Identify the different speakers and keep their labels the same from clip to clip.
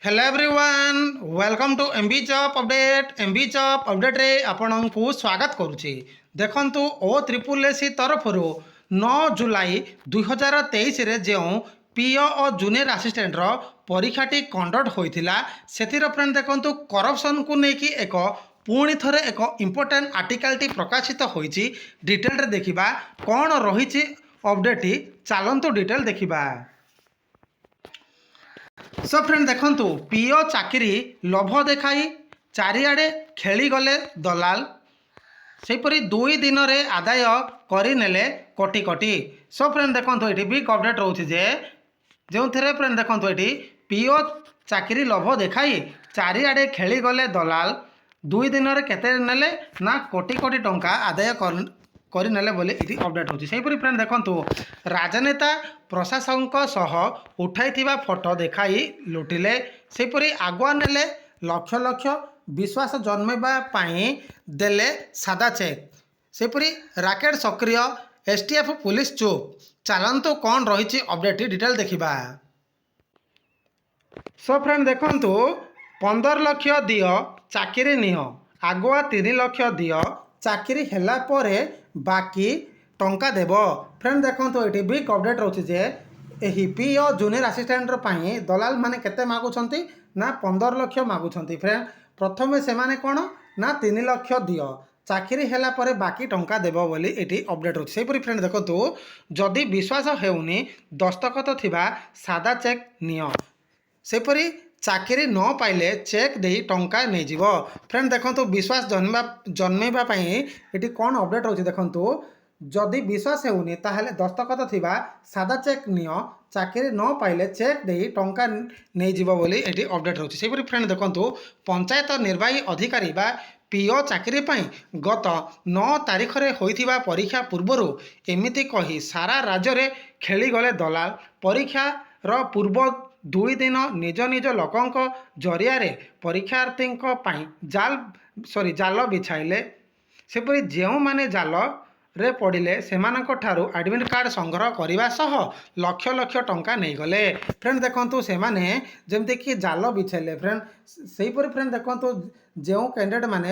Speaker 1: Hello everyone, welcome to MB Job Update. MB job ଅପଡେଟ୍ରେ ଆପଣଙ୍କୁ ସ୍ୱାଗତ କରୁଛି। ଦେଖନ୍ତୁ, ଓ ତ୍ରିପୁଲ ଏସ୍ ସି ତରଫରୁ 9 ଜୁଲାଇ 2023ରେ ଯେଉଁ ପିଓ ଓ ଜୁନିୟର ଆସିଷ୍ଟାଣ୍ଟର ପରୀକ୍ଷାଟି କଣ୍ଡକ୍ଟ ହୋଇଥିଲା, ସେଥିର ଫ୍ରେଣ୍ଡ ଦେଖନ୍ତୁ, କରପସନକୁ ନେଇକି ଏକ ପୁଣି ଥରେ ଏକ ଇମ୍ପୋର୍ଟାଣ୍ଟ ଆର୍ଟିକାଲଟି ପ୍ରକାଶିତ ହୋଇଛି। ଡିଟେଲରେ ଦେଖିବା କ'ଣ ରହିଛି ଅପଡେଟ୍ଟି। ଚାଲନ୍ତୁ ଡିଟେଲ ଦେଖିବା। ସୋ ଫ୍ରେଣ୍ଡ ଦେଖନ୍ତୁ, ପିଓ ଚାକିରି ଲୋଭ ଦେଖାଇ ଚାରିଆଡ଼େ ଖେଳିଗଲେ ଦଲାଲ। ସେହିପରି 2 ଦିନରେ ଆଦାୟ କରିନେଲେ କୋଟି କୋଟି। ସୋ ଫ୍ରେଣ୍ଡ ଦେଖନ୍ତୁ, ଏଠି ବିଗ୍ ଅପଡେଟ୍ ରହୁଛି ଯେ ଯେଉଁଥିରେ ଫ୍ରେଣ୍ଡ ଦେଖନ୍ତୁ, ଏଠି ପିଓ ଚାକିରି ଲୋଭ ଦେଖାଇ ଚାରିଆଡ଼େ ଖେଳିଗଲେ ଦଲାଲ। 2 ଦିନରେ କେତେ ନେଲେ ନା କୋଟି କୋଟି ଟଙ୍କା ଆଦାୟ କରିନେଲେ ବୋଲି ଏଠି ଅପଡେଟ୍ ହେଉଛି। ସେହିପରି ଫ୍ରେଣ୍ଡ ଦେଖନ୍ତୁ, ରାଜନେତା ପ୍ରଶାସକଙ୍କ ସହ ଉଠାଇଥିବା ଫଟୋ ଦେଖାଇ ଲୁଟିଲେ। ସେହିପରି ଆଗୁଆ ନେଲେ ଲକ୍ଷ ଲକ୍ଷ, ବିଶ୍ୱାସ ଜନ୍ମାଇବା ପାଇଁ ଦେଲେ ସାଦା ଚେକ୍। ସେହିପରି ରାକେଟ ସକ୍ରିୟ, ଏସ୍ଟିଏଫ୍ ପୁଲିସ ଚୁପ୍। ଚାଲନ୍ତୁ, କ'ଣ ରହିଛି ଅପଡେଟ୍, ଡିଟେଲ୍ ଦେଖିବା। ସୋ ଫ୍ରେଣ୍ଡ ଦେଖନ୍ତୁ, 15 ଲକ୍ଷ ଦିଅ, ଚାକିରି ନିଅ। ଆଗୁଆ 3 ଲକ୍ଷ ଦିଅ, ଚାକିରି ହେଲା ପରେ ବାକି ଟଙ୍କା ଦେବ। ଫ୍ରେଣ୍ଡ ଦେଖନ୍ତୁ, ଏଠି ବିଗ୍ ଅପଡେଟ୍ ରହୁଛି ଯେ ଏହି ପିଓ ଜୁନିୟର ଆସିଷ୍ଟାଣ୍ଟର ପାଇଁ ଦଲାଲ ମାନେ କେତେ ମାଗୁଛନ୍ତି ନା 15 ଲକ୍ଷ ମାଗୁଛନ୍ତି। ଫ୍ରେଣ୍ଡ, ପ୍ରଥମେ ସେମାନେ କ'ଣ ନା 3 ଲକ୍ଷ ଦିଅ, ଚାକିରି ହେଲା ପରେ ବାକି ଟଙ୍କା ଦେବ ବୋଲି ଏଠି ଅପଡେଟ୍ ରହୁଛି। ସେହିପରି ଫ୍ରେଣ୍ଡ ଦେଖନ୍ତୁ, ଯଦି ବିଶ୍ୱାସ ହେଉନି, ଦସ୍ତଖତ ଥିବା ସାଦା ଚେକ୍ ନିଅ। ସେପରି ଚାକିରି ନ ପାଇଲେ ଚେକ୍ ଦେଇ ଟଙ୍କା ନେଇଯିବ। ଫ୍ରେଣ୍ଡ ଦେଖନ୍ତୁ, ବିଶ୍ୱାସ ଜନ୍ମାଇବା ପାଇଁ ଏଠି କ'ଣ ଅପଡେଟ୍ ରହୁଛି ଦେଖନ୍ତୁ। ଯଦି ବିଶ୍ୱାସ ହେଉନି, ତାହେଲେ ଦସ୍ତଖତ ଥିବା ସାଦା ଚେକ୍ ନିଅ, ଚାକିରି ନ ପାଇଲେ ଚେକ୍ ଦେଇ ଟଙ୍କା ନେଇଯିବ ବୋଲି ଏଠି ଅପଡେଟ୍ ରହୁଛି। ସେହିପରି ଫ୍ରେଣ୍ଡ ଦେଖନ୍ତୁ, ପଞ୍ଚାୟତ ନିର୍ବାହୀ ଅଧିକାରୀ ବା ପିଓ ଚାକିରି ପାଇଁ ଗତ 9 ତାରିଖରେ ହୋଇଥିବା ପରୀକ୍ଷା ପୂର୍ବରୁ ଏମିତି କହି ସାରା ରାଜ୍ୟରେ ଖେଳିଗଲେ ଦଲାଲ। ପରୀକ୍ଷାର ପୂର୍ବ 2 ଦିନ ନିଜ ନିଜ ଲୋକଙ୍କ ଜରିଆରେ ପରୀକ୍ଷାର୍ଥୀଙ୍କ ପାଇଁ ଜାଲ ସରି ଜାଲ ବିଛାଇଲେ। ସେପରି ଯେଉଁମାନେ ଜାଲରେ ପଡ଼ିଲେ, ସେମାନଙ୍କ ଠାରୁ ଆଡ଼ମିଟ୍ କାର୍ଡ଼ ସଂଗ୍ରହ କରିବା ସହ ଲକ୍ଷ ଲକ୍ଷ ଟଙ୍କା ନେଇଗଲେ। ଫ୍ରେଣ୍ଡ ଦେଖନ୍ତୁ, ସେମାନେ ଯେମିତିକି ଜାଲ ବିଛାଇଲେ ଫ୍ରେଣ୍ଡ, ସେହିପରି ଫ୍ରେଣ୍ଡ ଦେଖନ୍ତୁ, ଯେଉଁ କ୍ୟାଣ୍ଡିଡେଟ୍ ମାନେ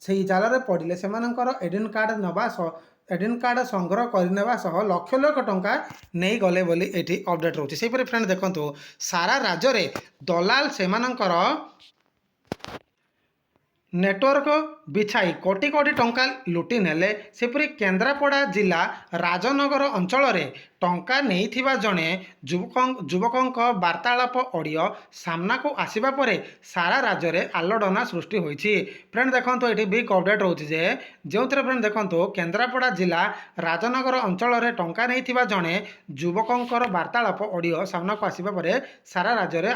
Speaker 1: ସେଇ ଜାଲରେ ପଡ଼ିଲେ, ସେମାନଙ୍କର ଆଡ଼ମିଟ୍ କାର୍ଡ଼ ନେବା ସହ, ଆଡ଼ମିଟ୍ କାର୍ଡ଼ ସଂଗ୍ରହ କରିନେବା ସହ ଲକ୍ଷ ଲକ୍ଷ ଟଙ୍କା ନେଇଗଲେ ବୋଲି ଏଠି ଅପଡେଟ୍ ରହୁଛି। ସେହିପରି ଫ୍ରେଣ୍ଡ ଦେଖନ୍ତୁ, ସାରା ରାଜ୍ୟରେ ଦଲାଲ ସେମାନଙ୍କର ନେଟୱାର୍କ ବିଛାଇ କୋଟି କୋଟି ଟଙ୍କା ଲୁଟି ନେଲେ। ସେପରି କେନ୍ଦ୍ରାପଡ଼ା ଜିଲ୍ଲା ରାଜନଗର ଅଞ୍ଚଳରେ ଟଙ୍କା ନେଇଥିବା ଜଣେ ଯୁବକଙ୍କ ବାର୍ତ୍ତାଳାପ ଅଡ଼ିଓ ସାମ୍ନାକୁ ଆସିବା ପରେ ସାରା ରାଜ୍ୟରେ ଆଲୋଡ଼ନ ସୃଷ୍ଟି ହୋଇଛି। ଫ୍ରେଣ୍ଡ ଦେଖନ୍ତୁ, ଏଠି ବିଗ୍ ଅପଡେଟ୍ ରହୁଛି ଯେ ଯେଉଁଥିରେ ଫ୍ରେଣ୍ଡ ଦେଖନ୍ତୁ, କେନ୍ଦ୍ରାପଡ଼ା ଜିଲ୍ଲା ରାଜନଗର ଅଞ୍ଚଳରେ ଟଙ୍କା ନେଇଥିବା ଜଣେ ଯୁବକଙ୍କର ବାର୍ତ୍ତାଳାପ ଅଡ଼ିଓ ସାମ୍ନାକୁ ଆସିବା ପରେ ସାରା ରାଜ୍ୟରେ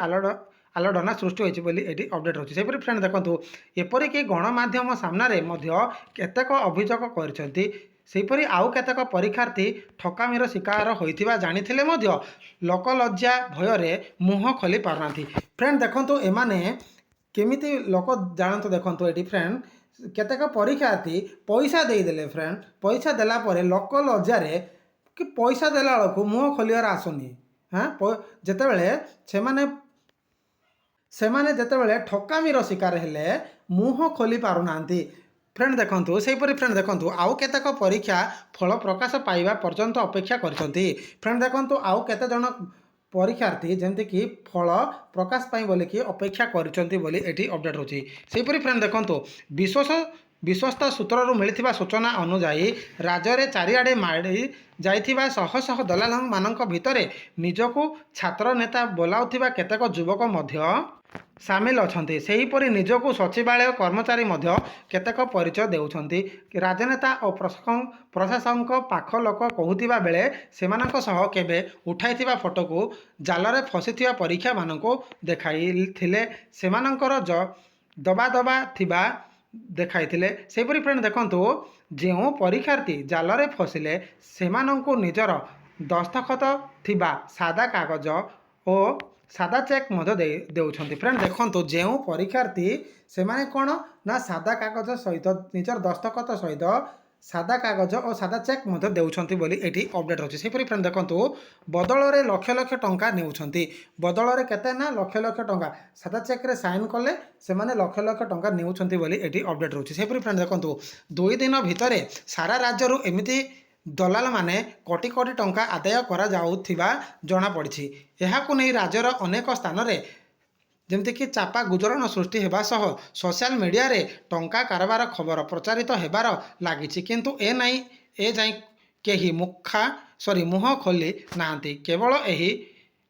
Speaker 1: ଆଲୋଡ଼ନ ସୃଷ୍ଟି ହୋଇଛି ବୋଲି ଏଠି ଅପଡେଟ୍ ରହୁଛି। ସେହିପରି ଫ୍ରେଣ୍ଡ ଦେଖନ୍ତୁ, ଏପରିକି ଗଣମାଧ୍ୟମ ସାମ୍ନାରେ ମଧ୍ୟ କେତେକ ଅଭିଯୋଗ କରିଛନ୍ତି। ସେହିପରି ଆଉ କେତେକ ପରୀକ୍ଷାର୍ଥୀ ଠକାମିର ଶିକାର ହୋଇଥିବା ଜାଣିଥିଲେ ମଧ୍ୟ ଲୋକଲଜ୍ଜା ଭୟରେ ମୁହଁ ଖୋଲି ପାରୁନାହାନ୍ତି। ଫ୍ରେଣ୍ଡ ଦେଖନ୍ତୁ, ଏମାନେ କେମିତି ଲୋକ ଜାଣନ୍ତୁ। ଦେଖନ୍ତୁ ଏଠି ଫ୍ରେଣ୍ଡ, କେତେକ ପରୀକ୍ଷାର୍ଥୀ ପଇସା ଦେଇଦେଲେ। ଫ୍ରେଣ୍ଡ, ପଇସା ଦେଲା ପରେ ଲୋକ ଲଜ୍ଜାରେ କି ପଇସା ଦେଲା ବେଳକୁ ମୁହଁ ଖୋଲିବାର ଆସୁନି। ହଁ, ଯେତେବେଳେ ସେମାନେ ସେମାନେ ଯେତେବେଳେ ଠକାମିର ଶିକାର ହେଲେ, ମୁହଁ ଖୋଲି ପାରୁନାହାନ୍ତି। ଫ୍ରେଣ୍ଡ ଦେଖନ୍ତୁ, ସେହିପରି ଫ୍ରେଣ୍ଡ ଦେଖନ୍ତୁ, ଆଉ କେତେକ ପରୀକ୍ଷା ଫଳ ପ୍ରକାଶ ପାଇବା ପର୍ଯ୍ୟନ୍ତ ଅପେକ୍ଷା କରିଛନ୍ତି। ଫ୍ରେଣ୍ଡ ଦେଖନ୍ତୁ, ଆଉ କେତେଜଣ ପରୀକ୍ଷାର୍ଥୀ ଯେମିତିକି ଫଳ ପ୍ରକାଶ ପାଇଁ ବୋଲିକି ଅପେକ୍ଷା କରିଛନ୍ତି ବୋଲି ଏଠି ଅପଡେଟ୍ ରହୁଛି। ସେହିପରି ଫ୍ରେଣ୍ଡ ଦେଖନ୍ତୁ, ବିଶ୍ୱସ୍ତ ସୂତ୍ରରୁ ମିଳିଥିବା ସୂଚନା ଅନୁଯାୟୀ, ରାଜ୍ୟରେ ଚାରିଆଡ଼େ ମାଡ଼ି ଯାଇଥିବା ଶହ ଶହ ଦଲାଲମାନଙ୍କ ଭିତରେ ନିଜକୁ ଛାତ୍ର ନେତା ବୋଲାଉଥିବା କେତେକ ଯୁବକ ମଧ୍ୟ ସାମିଲ ଅଛନ୍ତି। ସେହିପରି ନିଜକୁ ସଚିବାଳୟ କର୍ମଚାରୀ ମଧ୍ୟ କେତେକ ପରିଚୟ ଦେଉଛନ୍ତି। ରାଜନେତା ଓ ପ୍ରଶାସକଙ୍କ ପାଖ ଲୋକ କହୁଥିବା ବେଳେ ସେମାନଙ୍କ ସହ କେବେ ଉଠାଇଥିବା ଫଟୋକୁ ଜାଲରେ ଫସିଥିବା ପରୀକ୍ଷାର୍ଥୀମାନଙ୍କୁ ଦେଖାଇଥିଲେ। ସେମାନଙ୍କର ଦବଦବା ଥିବା ଦେଖାଇଥିଲେ। ସେହିପରି ଫ୍ରେଣ୍ଡ ଦେଖନ୍ତୁ, ଯେଉଁ ପରୀକ୍ଷାର୍ଥୀ ଜାଲରେ ଫସିଲେ, ସେମାନଙ୍କୁ ନିଜର ଦସ୍ତଖତ ଥିବା ସାଦା କାଗଜ ଓ ସାଦା ଚେକ୍ ମଧ୍ୟ ଦେଇ ଦେଉଛନ୍ତି। ଫ୍ରେଣ୍ଡ ଦେଖନ୍ତୁ, ଯେଉଁ ପରୀକ୍ଷାର୍ଥୀ ସେମାନେ କ'ଣ ନା ସାଦା କାଗଜ ସହିତ ନିଜର ଦସ୍ତଖତ ସହିତ ସାଦା କାଗଜ ଓ ସାଦା ଚେକ୍ ମଧ୍ୟ ଦେଉଛନ୍ତି ବୋଲି ଏଠି ଅପଡ଼େଟ୍ ଅଛି। ସେହିପରି ଫ୍ରେଣ୍ଡ ଦେଖନ୍ତୁ, ବଦଳରେ ଲକ୍ଷ ଲକ୍ଷ ଟଙ୍କା ନେଉଛନ୍ତି। ବଦଳରେ କେତେ ନା ଲକ୍ଷ ଲକ୍ଷ ଟଙ୍କା। ସାଦା ଚେକ୍ରେ ସାଇନ୍ କଲେ ସେମାନେ ଲକ୍ଷ ଲକ୍ଷ ଟଙ୍କା ନେଉଛନ୍ତି ବୋଲି ଏଠି ଅପଡ଼େଟ୍ ରହୁଛି। ସେହିପରି ଫ୍ରେଣ୍ଡ ଦେଖନ୍ତୁ, 2 ଦିନ ଭିତରେ ସାରା ରାଜ୍ୟରୁ ଏମିତି ଦଲାଲମାନେ କୋଟି କୋଟି ଟଙ୍କା ଆଦାୟ କରାଯାଉଥିବା ଜଣାପଡ଼ିଛି। ଏହାକୁ ନେଇ ରାଜ୍ୟର ଅନେକ ସ୍ଥାନରେ ଯେମିତିକି ଚାପା ଗୁଜରଣ ସୃଷ୍ଟି ହେବା ସହ ସୋସିଆଲ ମିଡ଼ିଆରେ ଟଙ୍କା କାରବାର ଖବର ପ୍ରଚାରିତ ହେବାର ଲାଗିଛି। କିନ୍ତୁ ଏ ନେଇ ଏ ଯାଏଁ କେହି ମୁଖା ସରି ମୁହଁ ଖୋଲି ନାହାନ୍ତି। କେବଳ ଏହି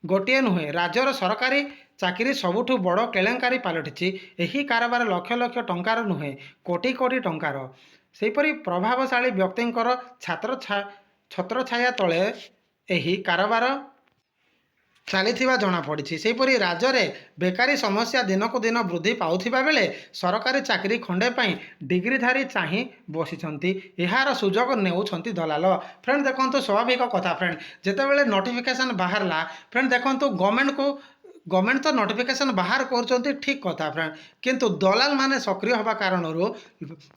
Speaker 1: ଗୋଟିଏ ନୁହେଁ, ରାଜ୍ୟର ସରକାରୀ ଚାକିରି ସବୁଠୁ ବଡ଼ କେଳେଙ୍କାରୀ ପାଲଟିଛି। ଏହି କାରବାର ଲକ୍ଷ ଲକ୍ଷ ଟଙ୍କାର ନୁହେଁ, କୋଟି କୋଟି ଟଙ୍କାର। ସେହିପରି ପ୍ରଭାବଶାଳୀ ବ୍ୟକ୍ତିଙ୍କର ଛତ୍ରଛାୟା ତଳେ ଏହି କାରବାର ଚାଲିଥିବା ଜଣାପଡ଼ିଛି। ସେହିପରି ରାଜ୍ୟରେ ବେକାରୀ ସମସ୍ୟା ଦିନକୁ ଦିନ ବୃଦ୍ଧି ପାଉଥିବା ବେଳେ ସରକାରୀ ଚାକିରି ଖଣ୍ଡେ ପାଇଁ ଡିଗ୍ରୀଧାରୀ ଚାହିଁ ବସିଛନ୍ତି। ଏହାର ସୁଯୋଗ ନେଉଛନ୍ତି ଦଲାଲ। ଫ୍ରେଣ୍ଡ ଦେଖନ୍ତୁ, ସ୍ୱାଭାବିକ କଥା ଫ୍ରେଣ୍ଡ, ଯେତେବେଳେ ନୋଟିଫିକେସନ୍ ବାହାରିଲା, ଫ୍ରେଣ୍ଡ ଦେଖନ୍ତୁ, ଗଭର୍ଣ୍ଣମେଣ୍ଟ ତ ନୋଟିଫିକେସନ୍ ବାହାର କରୁଛନ୍ତି, ଠିକ୍ କଥା ଫ୍ରେଣ୍ଡ, କିନ୍ତୁ ଦଲାଲ ମାନେ ସକ୍ରିୟ ହେବା କାରଣରୁ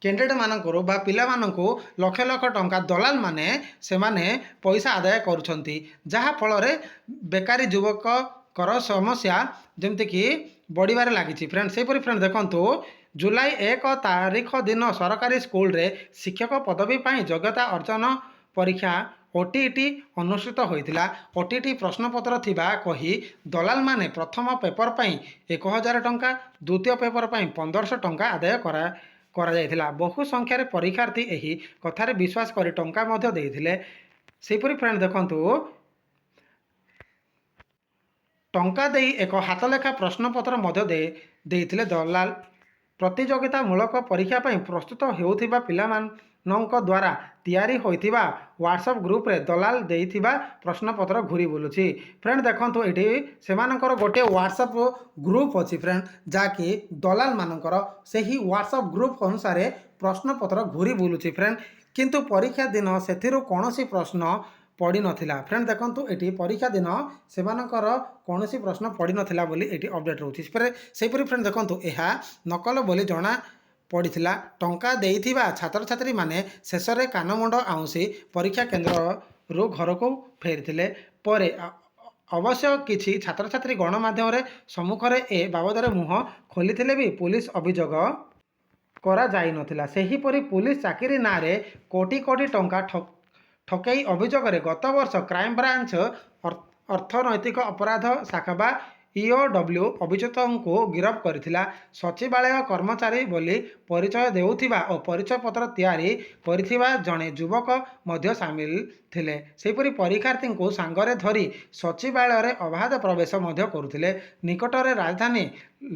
Speaker 1: କ୍ୟାଣ୍ଡିଡେଟ୍ ମାନଙ୍କରୁ ବା ପିଲାମାନଙ୍କୁ ଲକ୍ଷ ଲକ୍ଷ ଟଙ୍କା ଦଲାଲ ମାନେ ସେମାନେ ପଇସା ଆଦାୟ କରୁଛନ୍ତି, ଯାହାଫଳରେ ବେକାରୀ ଯୁବକଙ୍କର ସମସ୍ୟା ଯେମିତିକି ବଢ଼ିବାରେ ଲାଗିଛି ଫ୍ରେଣ୍ଡ। ସେହିପରି ଫ୍ରେଣ୍ଡ ଦେଖନ୍ତୁ, ଜୁଲାଇ 1 ତାରିଖ ଦିନ ସରକାରୀ ସ୍କୁଲରେ ଶିକ୍ଷକ ପଦବୀ ପାଇଁ ଯୋଗ୍ୟତା ଅର୍ଜନ ପରୀକ୍ଷା ଓଟିଇଟି ଅନୁଷ୍ଠିତ ହୋଇଥିଲା। ଓଟିଇଟି ପ୍ରଶ୍ନପତ୍ର ଥିବା କହି ଦଲାଲମାନେ ପ୍ରଥମ ପେପର ପାଇଁ 1000 ଟଙ୍କା, ଦ୍ୱିତୀୟ ପେପର ପାଇଁ 1500 ଟଙ୍କା ଆଦାୟ କରାଯାଇଥିଲା। ବହୁ ସଂଖ୍ୟାରେ ପରୀକ୍ଷାର୍ଥୀ ଏହି କଥାରେ ବିଶ୍ୱାସ କରି ଟଙ୍କା ମଧ୍ୟ ଦେଇଥିଲେ। ସେହିପରି ଫ୍ରେଣ୍ଡ ଦେଖନ୍ତୁ, ଟଙ୍କା ଦେଇ ଏକ ହାତଲେଖା ପ୍ରଶ୍ନପତ୍ର ମଧ୍ୟ ଦେଇଥିଲେ ଦଲାଲ। ପ୍ରତିଯୋଗିତାମୂଳକ ପରୀକ୍ଷା ପାଇଁ ପ୍ରସ୍ତୁତ ହେଉଥିବା ପିଲାମାନଙ୍କ ଦ୍ୱାରା ତିଆରି ହୋଇଥିବା ହ୍ୱାଟ୍ସଆପ୍ ଗ୍ରୁପରେ ଦଲାଲ ଦେଇଥିବା ପ୍ରଶ୍ନପତ୍ର ଘୁରି ବୁଲୁଛି। ଫ୍ରେଣ୍ଡ ଦେଖନ୍ତୁ, ଏଠି ସେମାନଙ୍କର ଗୋଟିଏ ହ୍ୱାଟ୍ସଆପ୍ ଗ୍ରୁପ୍ ଅଛି ଫ୍ରେଣ୍ଡ, ଯାହାକି ଦଲାଲମାନଙ୍କର। ସେହି ହ୍ୱାଟ୍ସଆପ୍ ଗ୍ରୁପ୍ ଅନୁସାରେ ପ୍ରଶ୍ନପତ୍ର ଘୁରି ବୁଲୁଛି ଫ୍ରେଣ୍ଡ। କିନ୍ତୁ ପରୀକ୍ଷା ଦିନ ସେଥିରୁ କୌଣସି ପ୍ରଶ୍ନ ପଡ଼ିନଥିଲା। ଫ୍ରେଣ୍ଡ ଦେଖନ୍ତୁ, ଏଠି ପରୀକ୍ଷା ଦିନ ସେମାନଙ୍କର କୌଣସି ପ୍ରଶ୍ନ ପଡ଼ିନଥିଲା ବୋଲି ଏଠି ଅପଡ଼େଟ୍ ରହୁଛି। ସେହିପରି ଫ୍ରେଣ୍ଡ ଦେଖନ୍ତୁ, ଏହା ନକଲ ବୋଲି ଜଣା ପଡ଼ିଥିଲା। ଟଙ୍କା ଦେଇଥିବା ଛାତ୍ରଛାତ୍ରୀମାନେ ଶେଷରେ କାନମୁଣ୍ଡ ଆଉଁସି ପରୀକ୍ଷା କେନ୍ଦ୍ରରୁ ଘରକୁ ଫେରିଥିଲେ। ପରେ ଅବଶ୍ୟ କିଛି ଛାତ୍ରଛାତ୍ରୀ ଗଣମାଧ୍ୟମରେ ସମ୍ମୁଖରେ ଏ ବାବଦରେ ମୁହଁ ଖୋଲିଥିଲେ ବି ପୁଲିସ ଅଭିଯୋଗ କରାଯାଇନଥିଲା। ସେହିପରି ପୁଲିସ ଚାକିରି ନାଁରେ କୋଟି କୋଟି ଟଙ୍କା ଠକେଇ ଅଭିଯୋଗରେ ଗତବର୍ଷ କ୍ରାଇମବ୍ରାଞ୍ଚ ଅର୍ଥନୈତିକ ଅପରାଧ ଶାଖା ବା ଇଓଡବ୍ଲ୍ୟୁ ଅଭିଯୁକ୍ତଙ୍କୁ ଗିରଫ କରିଥିଲା। ସଚିବାଳୟ କର୍ମଚାରୀ ବୋଲି ପରିଚୟ ଦେଉଥିବା ଓ ପରିଚୟପତ୍ର ତିଆରି କରିଥିବା ଜଣେ ଯୁବକ ମଧ୍ୟ ସାମିଲ ଥିଲେ। ସେହିପରି ପରୀକ୍ଷାର୍ଥୀଙ୍କୁ ସାଙ୍ଗରେ ଧରି ସଚିବାଳୟରେ ଅବାଧ ପ୍ରବେଶ ମଧ୍ୟ କରୁଥିଲେ। ନିକଟରେ ରାଜଧାନୀ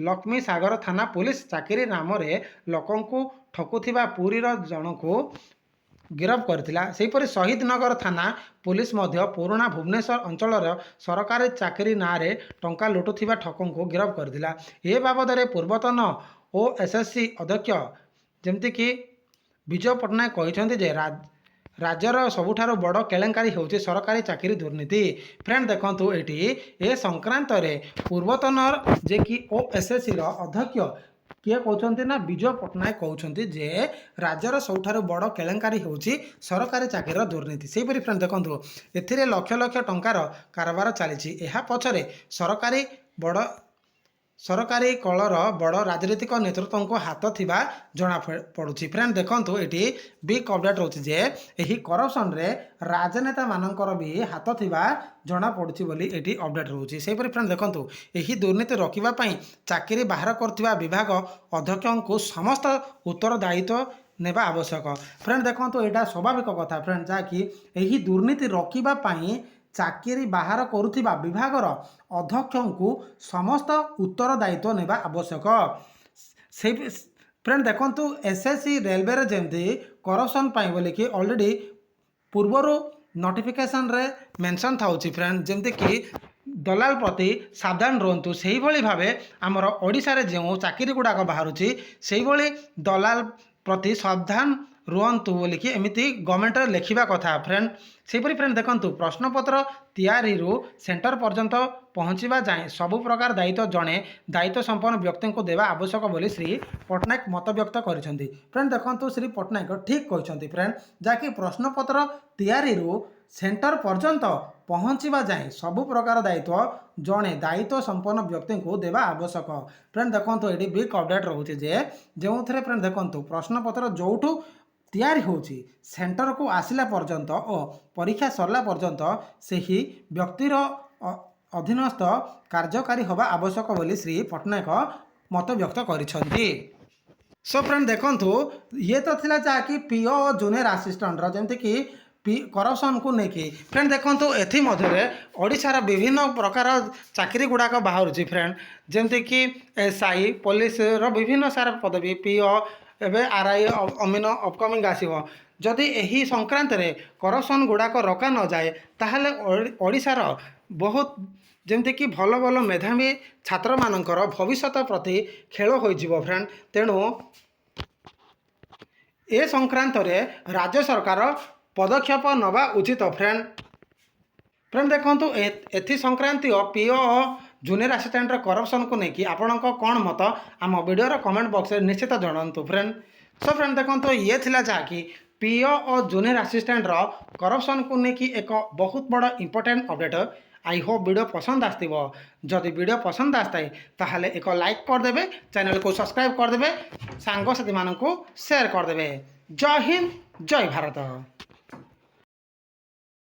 Speaker 1: ଲକ୍ଷ୍ମୀସାଗର ଥାନା ପୁଲିସ ଚାକିରି ନାମରେ ଲୋକଙ୍କୁ ଠକୁଥିବା ପୁରୀର ଜଣକୁ ଗିରଫ କରିଥିଲା। ସେହିପରି ଶହୀଦନଗର ଥାନା ପୁଲିସ ମଧ୍ୟ ପୁରୁଣା ଭୁବନେଶ୍ୱର ଅଞ୍ଚଳର ସରକାରୀ ଚାକିରି ନାଁରେ ଟଙ୍କା ଲୁଟୁଥିବା ଠକଙ୍କୁ ଗିରଫ କରିଥିଲା। ଏ ବାବଦରେ ପୂର୍ବତନ ଓଏସ୍ଏସ୍ସି ଅଧ୍ୟକ୍ଷ ଯେମିତିକି ବିଜୟ ପଟ୍ଟନାୟକ କହିଛନ୍ତି ଯେ ରାଜ୍ୟର ସବୁଠାରୁ ବଡ଼ କେଳେଙ୍କାରୀ ହେଉଛି ସରକାରୀ ଚାକିରି ଦୁର୍ନୀତି। ଫ୍ରେଣ୍ଡ ଦେଖନ୍ତୁ, ଏଠି ଏ ସଂକ୍ରାନ୍ତରେ ପୂର୍ବତନ ଯେ କି ଓଏସ୍ଏସ୍ସିର ଅଧ୍ୟକ୍ଷ କିଏ କହୁଛନ୍ତି ନା ବିଜୟ ପଟ୍ଟନାୟକ କହୁଛନ୍ତି ଯେ ରାଜ୍ୟର ସବୁଠାରୁ ବଡ଼ କେଳେଙ୍କାରୀ ହେଉଛି ସରକାରୀ ଚାକିରିର ଦୁର୍ନୀତି। ସେହିପରି ଫ୍ରେଣ୍ଡ ଦେଖନ୍ତୁ, ଏଥିରେ ଲକ୍ଷ ଲକ୍ଷ ଟଙ୍କାର କାରବାର ଚାଲିଛି। ଏହା ପଛରେ ସରକାରୀ କଳର ବଡ଼ ରାଜନୈତିକ ନେତୃତ୍ୱଙ୍କ ହାତ ଥିବା ଜଣା ପଡ଼ୁଛି। ଫ୍ରେଣ୍ଡ ଦେଖନ୍ତୁ, ଏଠି ବିଗ୍ ଅପଡେଟ୍ ରହୁଛି ଯେ ଏହି କରପସନରେ ରାଜନେତାମାନଙ୍କର ବି ହାତ ଥିବା ଜଣାପଡ଼ୁଛି ବୋଲି ଏଠି ଅପଡେଟ୍ ରହୁଛି। ସେହିପରି ଫ୍ରେଣ୍ଡ ଦେଖନ୍ତୁ, ଏହି ଦୁର୍ନୀତି ରୋକିବା ପାଇଁ ଚାକିରି ବାହାର କରୁଥିବା ବିଭାଗ ଅଧ୍ୟକ୍ଷଙ୍କୁ ସମସ୍ତ ଉତ୍ତରଦାୟିତ୍ୱ ନେବା ଆବଶ୍ୟକ। ଫ୍ରେଣ୍ଡ ଦେଖନ୍ତୁ, ଏଇଟା ସ୍ୱାଭାବିକ କଥା ଫ୍ରେଣ୍ଡ, ଯାହାକି ଏହି ଦୁର୍ନୀତି ରୋକିବା ପାଇଁ ଚାକିରି ବାହାର କରୁଥିବା ବିଭାଗର ଅଧ୍ୟକ୍ଷଙ୍କୁ ସମସ୍ତ ଉତ୍ତରଦାୟିତ୍ୱ ନେବା ଆବଶ୍ୟକ। ସେଇ ଫ୍ରେଣ୍ଡ ଦେଖନ୍ତୁ, ଏସ୍ଏସ୍ସି, ରେଲୱେରେ ଯେମିତି କରପସନ୍ ପାଇଁ ବୋଲିକି ଅଲରେଡ଼ି ପୂର୍ବରୁ ନୋଟିଫିକେସନରେ ମେନସନ୍ ଥାଉଛି ଫ୍ରେଣ୍ଡ, ଯେମିତିକି ଦଲାଲ ପ୍ରତି ସାବଧାନ ରୁହନ୍ତୁ, ସେଇଭଳି ଭାବେ ଆମର ଓଡ଼ିଶାରେ ଯେଉଁ ଚାକିରି ଗୁଡ଼ାକ ବାହାରୁଛି, ସେଇଭଳି ଦଲାଲ ପ୍ରତି ସାବଧାନ ରୁହନ୍ତୁ ବୋଲିକି ଏମିତି ଗଭର୍ଣ୍ଣମେଣ୍ଟ ଲେଖିବା କଥା ଫ୍ରେଣ୍ଡ। ସେହିପରି ଫ୍ରେଣ୍ଡ ଦେଖନ୍ତୁ, ପ୍ରଶ୍ନପତ୍ର ତିଆରିରୁ ସେଣ୍ଟର ପର୍ଯ୍ୟନ୍ତ ପହଞ୍ଚିବା ଯାଏଁ ସବୁ ପ୍ରକାର ଦାୟିତ୍ୱ ଜଣେ ଦାୟିତ୍ୱ ସମ୍ପନ୍ନ ବ୍ୟକ୍ତିଙ୍କୁ ଦେବା ଆବଶ୍ୟକ ବୋଲି ଶ୍ରୀ ପଟ୍ଟନାୟକ ମତବ୍ୟକ୍ତ କରିଛନ୍ତି। ଫ୍ରେଣ୍ଡ ଦେଖନ୍ତୁ, ଶ୍ରୀ ପଟ୍ଟନାୟକ ଠିକ୍ କହିଛନ୍ତି ଫ୍ରେଣ୍ଡ, ଯାହାକି ପ୍ରଶ୍ନପତ୍ର ତିଆରିରୁ ସେଣ୍ଟର ପର୍ଯ୍ୟନ୍ତ ପହଞ୍ଚିବା ଯାଏଁ ସବୁ ପ୍ରକାର ଦାୟିତ୍ୱ ଜଣେ ଦାୟିତ୍ୱ ସମ୍ପନ୍ନ ବ୍ୟକ୍ତିଙ୍କୁ ଦେବା ଆବଶ୍ୟକ। ଫ୍ରେଣ୍ଡ ଦେଖନ୍ତୁ, ଏଠି ବିଗ୍ ଅପଡେଟ୍ ରହୁଛି ଯେ ଯେଉଁଥିରେ ଫ୍ରେଣ୍ଡ ଦେଖନ୍ତୁ, ପ୍ରଶ୍ନପତ୍ର ଯେଉଁଠୁ ତିଆରି ହେଉଛି, ସେଣ୍ଟରକୁ ଆସିଲା ପର୍ଯ୍ୟନ୍ତ ଓ ପରୀକ୍ଷା ସରିଲା ପର୍ଯ୍ୟନ୍ତ ସେହି ବ୍ୟକ୍ତିର ଅଧୀନସ୍ଥ କାର୍ଯ୍ୟକାରୀ ହେବା ଆବଶ୍ୟକ ବୋଲି ଶ୍ରୀ ପଟ୍ଟନାୟକ ମତବ୍ୟକ୍ତ କରିଛନ୍ତି। ସୋ ଫ୍ରେଣ୍ଡ ଦେଖନ୍ତୁ, ଇଏ ତ ଥିଲା ଯାହାକି ପିଓ ଓ ଜୁନିୟର ଆସିଷ୍ଟାଣ୍ଟର ଯେମିତିକି ପି କରପସନ୍କୁ ନେଇକି। ଫ୍ରେଣ୍ଡ ଦେଖନ୍ତୁ, ଏଥିମଧ୍ୟରେ ଓଡ଼ିଶାର ବିଭିନ୍ନ ପ୍ରକାର ଚାକିରି ଗୁଡ଼ାକ ବାହାରୁଛି ଫ୍ରେଣ୍ଡ, ଯେମିତିକି ଏସ୍ଆଇ, ପୋଲିସର ବିଭିନ୍ନ ସାରା ପଦବୀ, ପିଓ, ଏବେ ଆର୍ଆଇ, ଅମିନ ଅପକମିଂ ଆସିବ। ଯଦି ଏହି ସଂକ୍ରାନ୍ତରେ କରପସନ୍ ଗୁଡ଼ାକ ରୋକା ନଯାଏ, ତାହେଲେ ଓଡ଼ିଶାର ବହୁତ ଯେମିତିକି ଭଲ ଭଲ ମେଧାବୀ ଛାତ୍ରମାନଙ୍କର ଭବିଷ୍ୟତ ପ୍ରତି ଖେଳ ହୋଇଯିବ ଫ୍ରେଣ୍ଡ। ତେଣୁ ଏ ସଂକ୍ରାନ୍ତରେ ରାଜ୍ୟ ସରକାର ପଦକ୍ଷେପ ନେବା ଉଚିତ ଫ୍ରେଣ୍ଡ। ଫ୍ରେଣ୍ଡ ଦେଖନ୍ତୁ, ଏଥି ସଂକ୍ରାନ୍ତୀୟ ପିଓ ଓ ଜୁନିୟର ଆସିଷ୍ଟାଣ୍ଟର କରପସନ୍କୁ ନେଇକି ଆପଣଙ୍କ କ'ଣ ମତ, ଆମ ଭିଡ଼ିଓର କମେଣ୍ଟ ବକ୍ସରେ ନିଶ୍ଚିତ ଜଣାନ୍ତୁ ଫ୍ରେଣ୍ଡ। ସୋ ଫ୍ରେଣ୍ଡ ଦେଖନ୍ତୁ, ଇଏ ଥିଲା ଯାହାକି ପିଓ ଓ ଜୁନିୟର ଆସିଷ୍ଟାଣ୍ଟର କରପସନ୍କୁ ନେଇକି ଏକ ବହୁତ ବଡ଼ important update. I Hope video ପସନ୍ଦ ଆସିଥିବ। ଯଦି ଭିଡ଼ିଓ ପସନ୍ଦ ଆସିଥାଏ, ତାହେଲେ ଏକ ଲାଇକ୍ କରିଦେବେ, ଚ୍ୟାନେଲକୁ ସବସ୍କ୍ରାଇବ୍ କରିଦେବେ, ସାଙ୍ଗସାଥିମାନଙ୍କୁ ସେୟାର କରିଦେବେ। ଜୟ ହିନ୍ଦ, ଜୟ ଭାରତ।